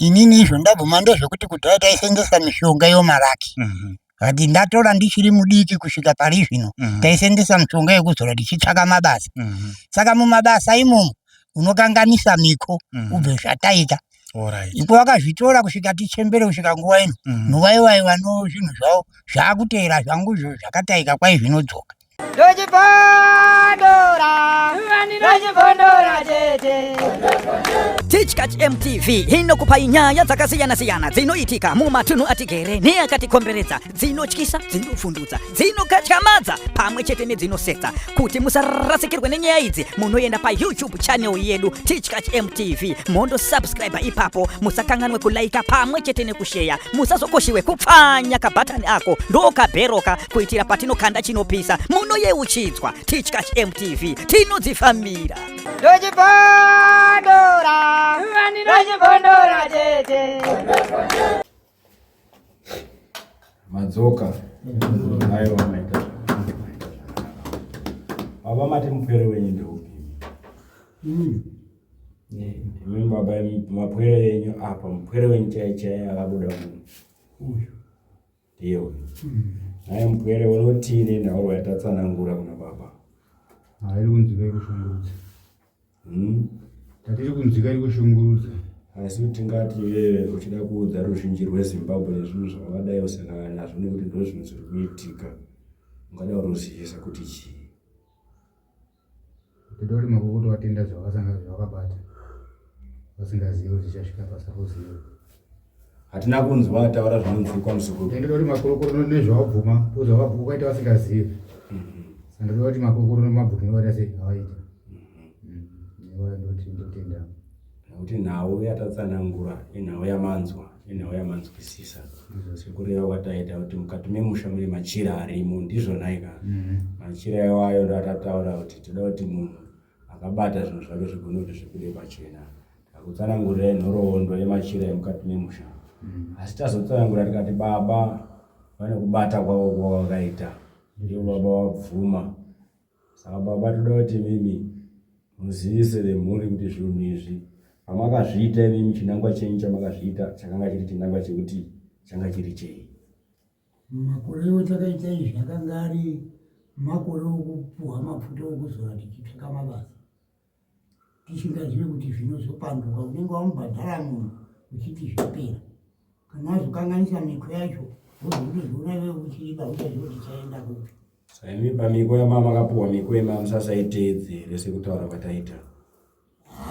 Inini izvo ndabvuma ndezvekuti kudhaya taisenzesa mishonga yomaraki. But ndatora ndichiri mudiki kusvika pari zvino taisenzesa mishonga yekuzora tichitsvaka mabasa. Saka mumabasa imomo unokanganisa miko ubve zvataita. Alright. Ipo vakazvitora kusvika tichembere kusvika nguva ino. Novaiwai vano zvinhu zvavo zvakuteera zvangu izvo zvakataika kwai zvinodzoka. Ndochibondora, ndochibondora chete. Tichkach MTV inokupai nyaya dzakasiyana-siyana dzinoitika mumatunhu atigere neakatikomberedza, dzinotyisa, dzinovhundutsa, dzinokatyamadza pamwe chete nedzinosetsa. Kuti musarasikirwe nenyaya idzi, munoenda paYouTube channel yedu Tichkach MTV mondo subscribe ipapo, musakanganwe kulaika pamwe chete nekusheya, musazokoshiwe kupfanya kabhatani ako ndokabheroka kuitira patinokanda chinopisa munoyeuchidzwa. Tichkach MTV tinodzifambira. Ndochibondora, ndochibondora chete. Madzoka. Aiwa maita zvakanaka. Baba mati mupwere wenyu ndeupi? Imi baba mapwere enyu apa mupwere wenyu chaiye chaiye akabuda muno. Uyu. Ndiye uyu. Naye mupwere unotii nenhaurwa yatatsanangura kuna baba? Hairi kunzwika ikushungurudza. Tatiri kunzwika iri kushungurudza. Asi tingati iwewe uchida kuudza ruzhinji rweZimbabwe nezvinhu zvawakadai usangana nazvo nekuti ndozvinhu zviri kuitika, ungada kuruzivisa kuti chii? Toda kuti makokoto watenda zvawakasanga zvawakabata vasingazivi kuti zvichasvika pasapozive. Hatina kunzwa ataura zvinonzwikwa muzukuru. Ndoda kuti makorokoro nezvawabvuma zvawabvuma ukaita vasingazivi. Saka ndoda kuti makorokoro nemabvumiro waita sei awaita. Ndoti ndotenda. Nekuti nhau yatatsanangura inhau yamanzwa, inhau yamanzwisisa. Sekureva kwataita kuti mukati memusha mune machira arimo, ndizvo nhai ka? Machira iwayo ndo atataura kuti toda kuti munhu akabata zvinhu zvake zvigone kuti zvibude pachena. Takutsanangurirai nhoroondo yemachira emukati memusha. Asi tazotsanangura tikati baba vane kubata kwavo kwavakaita. Ndivo baba vabvuma. Saka baba toda kuti imimi muzivise vemhuri kuti zvinhu izvi pamakazviita imimi chinangwa chenyu chamakazviita chakanga chiri chinangwa chekuti changa chiri chei. Makore iwo takaita izvi akanga ari makore okupuhwa mafuta okuzora tichitsvaka mabasa tisingazive kuti zvinozopanduka. Unenge wamubhadhara munhu uchiti zvapera, kana wazokanganisa miko yacho wozokutozoona iwewe uchiriba uchaziva kuti chaenda kupi. Saka imi pamiko yamama makapuhwa miko yemama musasaiteedze here sekutaura kwataita?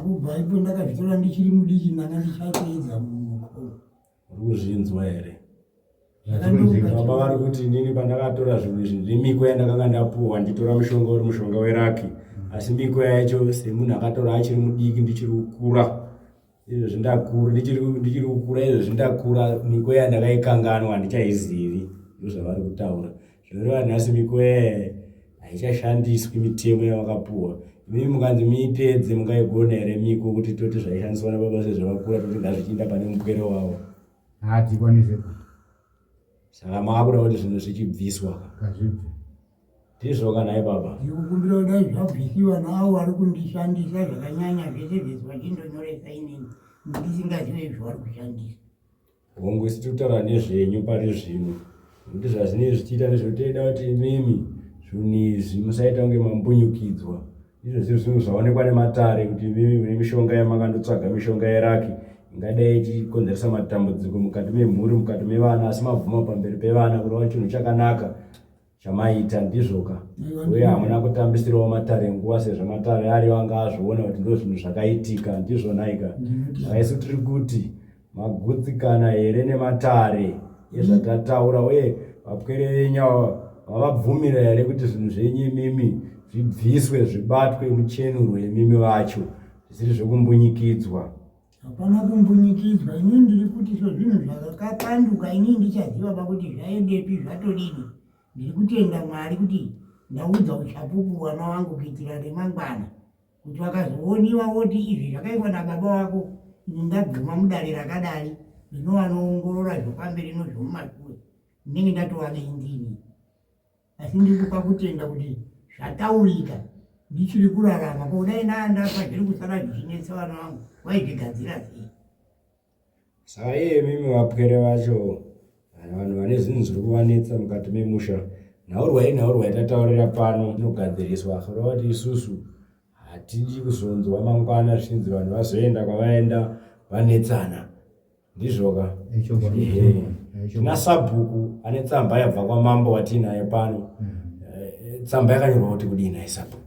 Kubva ipo ndakazvitora ndichiri mudiki ndanga ndichateedza mukoma. Uri kuzvinzwa here? Baba vari kuti inini pandakatora zvinhu izvi ndine miko yandakanga ndapuhwa ndichitora mushonga uri mushonga weraki asi miko yacho semunhu akatora achiri mudiki ndichiri kukura izvezvi ndakura ndichiri kukura izvezvi ndakura miko yandakaikanganwa handichaizivi ndozvavari kutaura zvinoreva nhasi miko yaya haichashandiswi mitemo yavakapuwa imimi mukanzi muipedze mungaigona here miko kuti toti zvaishandiswa nababa sezvavakura toti ngazvichiinda pane mupwere wavo? Hadzikwanise. Saka maakuda kuti zvinhu zvichibviswa? Ngazvibve. Ndizvo ka nhai baba? Ndikukumbira kudai zvabvisiwa naavo vari kundishandisa zvakanyanya zvese zvese vachindonyoresa inini ndisingazive izvo vari kushandisa. Hongu isu tiri kutaura nezvenyu pari zvino nekuti zvazvinenge zvichiita ndezvekuti toida kuti imimi zvinhu izvi musaita kunge mambunyukidzwa. Izvo zviri zvinhu zvaonekwa nematare kuti imimi mune mishonga yamakandotsvaga mishonga yeraki ingadai ichikonzeresa matambudziko mukati memhuri mukati mevana asi mabvuma pamberi pevana kureva chinhu chakanaka chamaita ndizvoka uye hamuna kutambisirawo matare nguva sezvo matare ariyo anga azviona kuti ndo zvinhu zvakaitika ndizvonaika saka isu tiri kuti magutsikana here nematare ezvatataura uye vapwere venyu ava mavabvumira here kuti zvinhu zvenyu imimi zvibviswe zvibatwe muchenurwe imimi vacho zvisiri zvekumbunyikidzwa. Hapana kumbunyikidzwa, ini ndiri kuti so zvinhu zvakapanduka, ini ndichaziva pakuti zvaendepi zvatodini. Ndiri kutenda Mwari kuti ndaudza uchapupu vana wangu kuitira remangwana kuti vakazooniwa voti izvi zvakaitwa nababa wako, ini ndabvuma mudare rakadari rinovanoongorora zvepamberi nozvomumashure, ndinenge ndatova neindini. Asi ndiri kupa kutenda kuti zvataurika ndichiri kurarama, ko dai ndaa ndafa zviri kusara zvichinetsa vana vangu vaizvigadzira sei? Saka iye imimi vapwere vacho vanhu vane zvinhu zviri kuvanetsa mukati memusha nhaurwa inhaurwa yatataurira pano inogadziriswa kureva kuti isusu hatidi kuzonzwa mangwana zvichinzi vanhu vazoenda kwavaenda vanetsana ndizvoka tina sabhuku ane tsamba yabva kwamambo watiinaye pano mm. eh, tsamba yakanyorwa kuti kudii naye sabhuku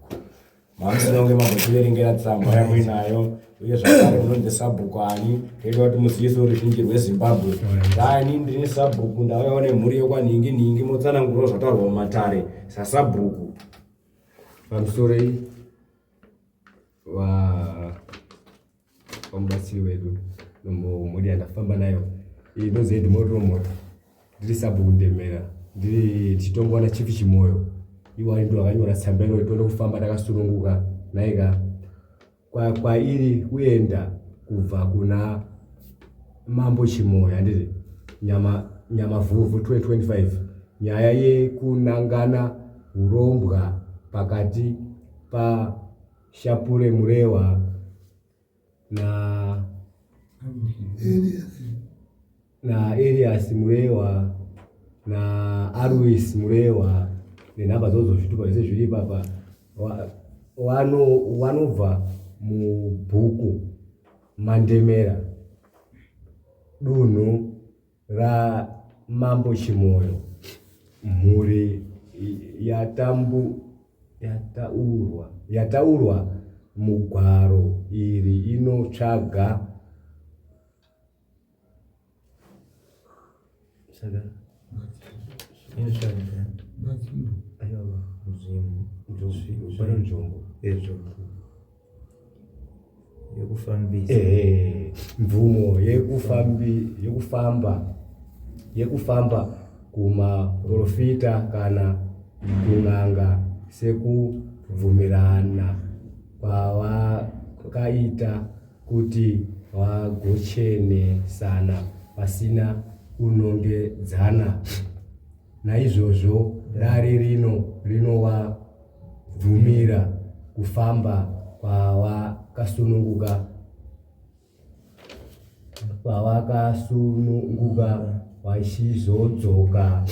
mamusina kunge mambotiverengera tsamba yamuinayo uye zvakare munonzi sabhuku ani toita kuti muziviso ruzhinji rwezimbabwe dani ndine sabhuku ndauyawo nemhuri yekwanhingi nhingi motsanangurawo zvataurwa mumatare sasabhuku pamusoroi vamubatsiri wedu mhuri yandafamba nayo inonzi edmore moto ndiri sabhuku ndemera ndiri ndichitongwa nachief chimoyo ivo vari ndo vakanyora tsamba ino tione kufamba takasununguka naika kwairi kwa kuenda kubva kuna mambo chimoyo handiti nyama nyamavhuvhu 2025 nyaya yekunangana urombwa pakati pashapure murewa na na Elias Murewa na Aruis Murewa nenhamba dzodzo zvitupa zvese zviri ipapa wanobva mubhuku Mandemera dunhu raMambo Chimoyo mhuri yatambu yataurwa yataurwa mugwaro iri inotsvaga saka inotsvaga aiwa nzvimbo yekufambisa ehe mvumo yekufambi yekufamba yekufamba kumaprofita kana kun'anga sekubvumirana kwavakaita kuti vagochenesana pasina kunongedzana naizvozvo dare rino rinova bvumira kufamba kwawakasununguka kwawakasununguka wachizodzoka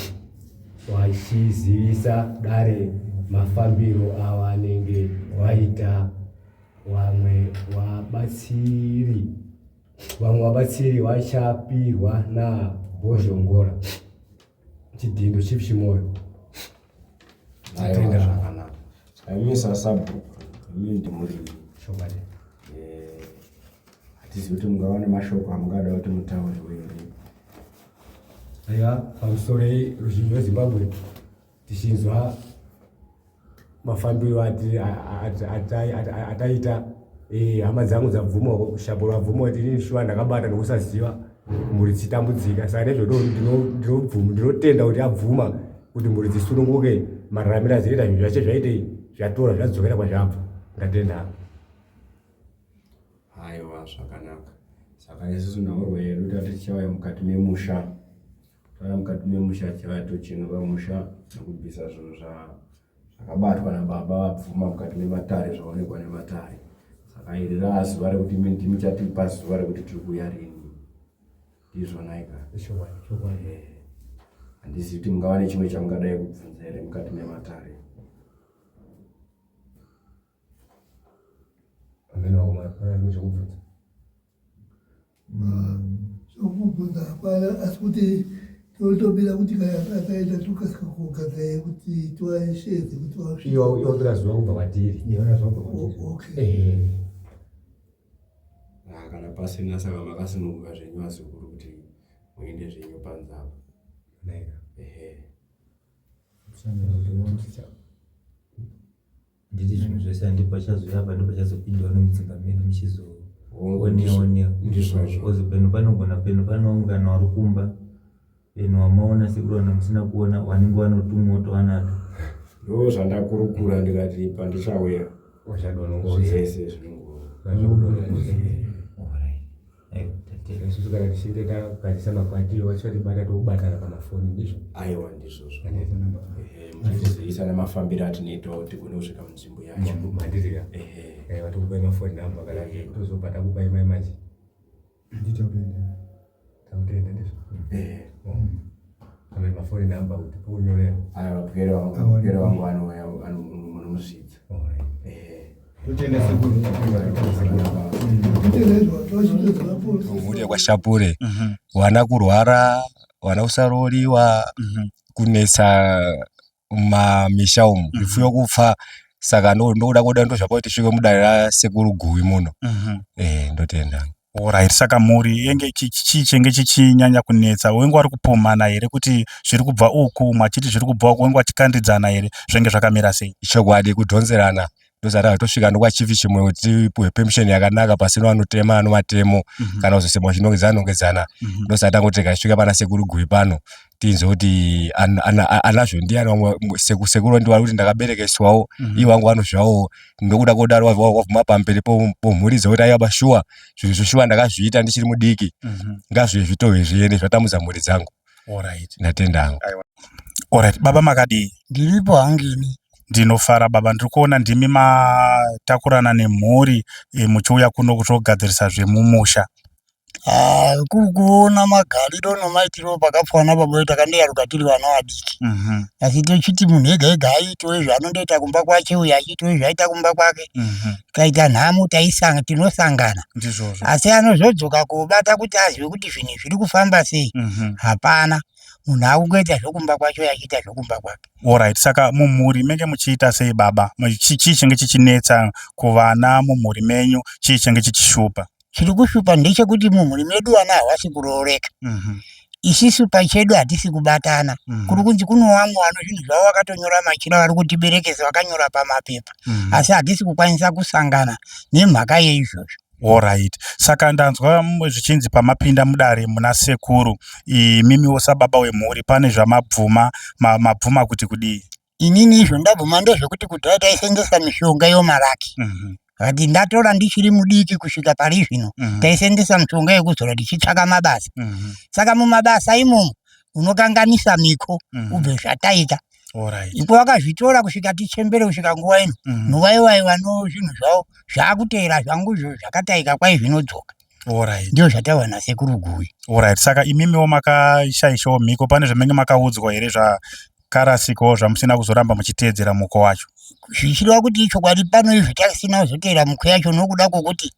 wachizivisa dare mafambiro awanenge waita vamwe wabatsiri vamwe vabatsiri vachapirwa nabhozhongora chidhindo chief chimoyo Tenda zvakanaka. Aimisa sabhuku, imi ndimurimi. Chokwadi. Eh, hatizivi kuti mungava nemashoko amungada kuti mutaure here. Aiwa, pamusoroi ruzhinji rweZimbabwe tichinzwa mafambiro ataita eh, hama dzangu dzabvuma shapo vabvuma kuti inini shuwa ndakabata nokusaziva mhuri dzichitambudzika saka nezvodo ndinobvuma ndinotenda kuti abvuma kuti mhuri dzisununguke mararamiro azinoita zvinhu zvacho zvaitei zvatora zvadzokera kwazvabva ndatenda Aiwa zvakanaka. Saka isusu nhaurwa yedu tati tichauya mukati memusha. Tauya mukati memusha tichauya tochenura musha nekubvisa zvinhu zvakabatwa nababa vabvuma mukati mematare zvaonekwa nematare. Saka iri raa zuva rekuti imi ndimi chatipa zuva rekuti tiri kuuya rini. Ndizvona ika. Chokwadi, chokwadi. Eh, Handizivi kuti mungava nechimwe chamungadai kubvunza here mukati mematare. Amene wakoma, pane chimwe chekubvunza. Chokubvunza hapana asi kuti totomira kuti kana akaenda tokasika kugadzira yekuti tiwashedze kuti wasvika. Iwo iwo tora zuva kubva kwatiri. Iwo tora zuva kubva kwatiri. Okay. Eh. Ah, kana pasina saka makasununguka zvenyu vazukuru kuti muende zvenyu panze apa. Naika. Ehe. Nditi zvinhu zvese handi pachazouya apa ndopachazopindawo nemudzimba medu muchizooneonewa Ndizvozvo. Kozi peno panogona peno panoungana wari kumba peno wamaona sekuru vanhu musina kuona wanenge wanotumwa watowanatwo. Ndo zvandakurukura ndikati pandichauya Wachadonongodza. zvese zvinongo Alright. Aiwa, tatenda. Isusu kana tichinge tagadzisa makwati vachatibata tokubatana pamafoni ndizvo. Aiwa ndizvozvo. Ehe, muchitiziisa nemafambiro atinoita kuti tigone kusvika munzvimbo yacho. Mandiri ka. Ehe. Eh, vatokupai mafoni number kana tozobva takupai mai manje. Ndita kuenda. Ndotenda ndizvo. Eh. Kana mafoni namba kuti pokunyorera. Aiwa pwere wangu, pwere wangu anouya munomusvitsa. Eh. Totenda sekuru. Mhuri yekwashapure wana kurwara wana kusarooriwa kunetsa mumamisha umu zvipfuyo kufa saka ndokuda kuda ndozvapo tisvike mudare rasekuru Guwi muno. Eh, ndotenda. Alright, saka mhuri yenge chii chenge chichinyanya kunetsa? Wenge wari kupumhana here kuti zviri kubva uku, umwe achiti zviri kubva uku, wenge wachikandidzana here? Zvenge zvakamira sei? Chokwadi kudhonzerana ndosaka tosvika nokwachifi chimwe kuti tipiwe permission yakanaka pasina vanotema anomatemo kana kuzosema vachinongedzana nongedzana. Ndosaka tangoti tikasvika pana sekuru Guwi pano tinzwe kuti anazvo ndiani vamwe sekuru ndiwo vari kuti ndakaberekeswawo ivo vangu vanozvawo ndokuda kudaro wabvuma pamberi pomhuri dzokuti aiwa bashuwa zvinhu zveshuwa ndakazviita ndichiri mudiki ngazvive zvitove zviende zvatambudza mhuri dzangu. Alright. Ndatenda hangu. Alright, baba makadii? Ndiripo hangini. Ndinofara baba, ndiri kuona ndimi matakurana nemhuri muchiuya kuno kuzogadzirisa zvemumusha. Ah, kuri kuona magariro nomaitiro pakapfuwa nababa vedu takandoyaruka tiri vana vadiki. Asi tochiti munhu ega ega aitewo zvaanondoita kumba kwake uyo achiitawo zvaaita kumba kwake. Tikaita nhamo tinosangana. Ndizvozvo. Asi anozodzoka kobata kuti azive kuti zvinhu zviri kufamba sei. Hapana. Munhu akungoita zvokumba kwacho uye achiita zvokumba kwake. Alright, saka mumhuri menge muchiita sei baba? Chii chenge chichinetsa kuvana mumhuri menyu? Chii chenge chichishupa? Chiri kushupa ndechekuti mumhuri medu vana havasi kurooreka. Isisu pachedu hatisi kubatana. Kuri kunzi kuno vamwe vano zvinhu zvavo vakatonyora machira vari kutiberekesa vakanyora pamapepa. Asi hatisi kukwanisa kusangana nemhaka yeizvozvo. Alright. Saka ndanzwa zvichinzi pamapinda mudare muna sekuru imimiwo sababa wemhuri pane zvamabvuma mabvuma kuti kudii? Inini izvo ndabvuma ndezvekuti kudhaya taisenzesa mishonga yomaraki. Kati ndatora ndichiri mudiki kusvika pari zvino taisenzesa mishonga yekuzora tichitsvaka mabasa. Saka mumabasa imomo unokanganisa miko ubve zvataita. Alright. Iko wakazvitora kusvika tichembere kusvika nguva ino. Novaiwai vano zvinhu zvavo zvakuteera zvangu izvo zvakataika kwai zvinodzoka. Alright. Ndizvo zvataiwa nasekuru Guwi. Alright. Saka imimiwo makashaishawo mhiko pane zvamunenge makaudzwa here zvakarasikawo zvamusina kuzoramba muchiteedzera muko wacho? Zvichireva kuti ichokwadi pano izvi tasina kuzoteera muko yacho nokuda kwokuti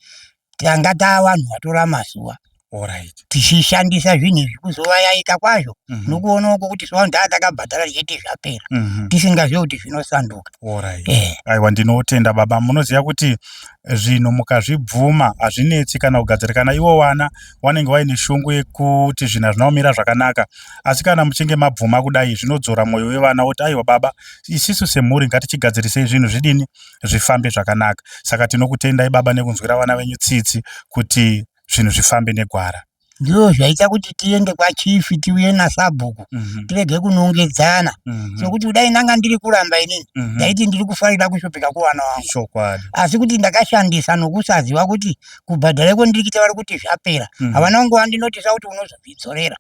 tanga taavanhu vatora mazuva. Alright. Tichishandisa zvinhu izvi kuzovayaika kwazvo nokuonawo kwokuti zuva ndaa takabhadhara tichiti zvapera tisingazive kuti zvinosanduka. Alright. Eh. Aiwa ndinotenda baba, munoziva kuti zvinhu mukazvibvuma hazvinetsi kana kugadzira kana iwo wana wanenge waine shungu yekuti zvinhu hazvina kumira zvakanaka asi kana muchinge mabvuma kudai zvinodzora mwoyo wevana woti aiwa baba isisu semhuri ngatichigadzirisei zvinhu zvidini zvifambe zvakanaka saka tinokutendai baba nekunzwira vana venyu tsitsi kuti zvinhu zvifambe negwara. Ndizvo zvaita kuti tiende kwachifi tiuye nasabhuku tirege kunongedzana. Sokuti kudai ndanga ndiri kuramba inini ndaiti ndiri kufarira kushupika kuvana vangu. Chokwadi. Asi kuti ndakashandisa nokusaziva kuti kubhadhara iko ndiri kuita vari kuti zvapera. Havana kunge vandinotisa kuti unozozvidzorera.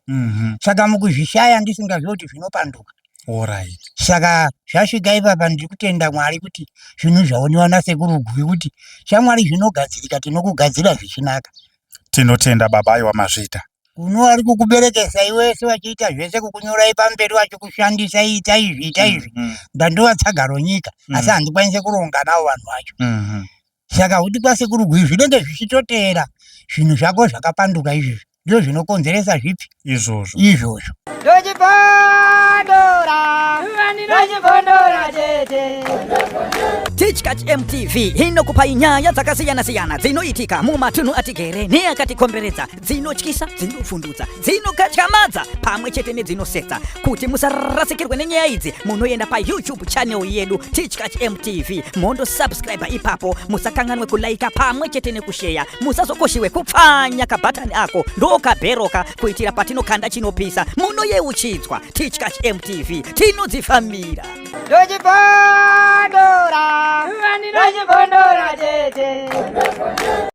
Saka mukuzvishaya ndisingazivi kuti zvinopanduka. Alright. Saka zvasvika ipapa ndiri kutenda Mwari kuti zvinhu zvaoniwa nasekuru Guvi kuti shamwari zvinogadzirika tinokugadzira zvichinaka. Tinotenda baba aiwa mazvita. Kuno vari kukuberekesa iwese vachiita zvese kukunyorai pamberi vachikushandisa ita izvi ita izvi. Ndandovatsaga ronyika asi handikwanise kuronga navo vanhu vacho. Saka kuti kwasekuru Guvi zvinenge zvichitoteera zvinhu zvako zvakapanduka izvizvi ndizvo zvinokonzeresa zvipi izvozvo izvozvo. Ndochibondora, ndochibondora tete. Tichkach MTV inokupai nyaya dzakasiyana-siyana dzinoitika mumatunhu atigere neakatikomberedza, dzinotyisa, dzinovhundutsa, dzinokatyamadza pamwe chete nedzinosetsa. Kuti musarasikirwe nenyaya idzi, munoenda paYouTube channel yedu Tichkach MTV mondo subscribe ipapo, musakanganwe kulaika pamwe chete nekusheya, musazokoshiwe kupfanya kabhatani ako ndokabheroka kuitira patinokanda chinopisa munoyeuchidzwa. Tichkach MTV tinodzifambira. Ndochibondora, ndochibondora tete.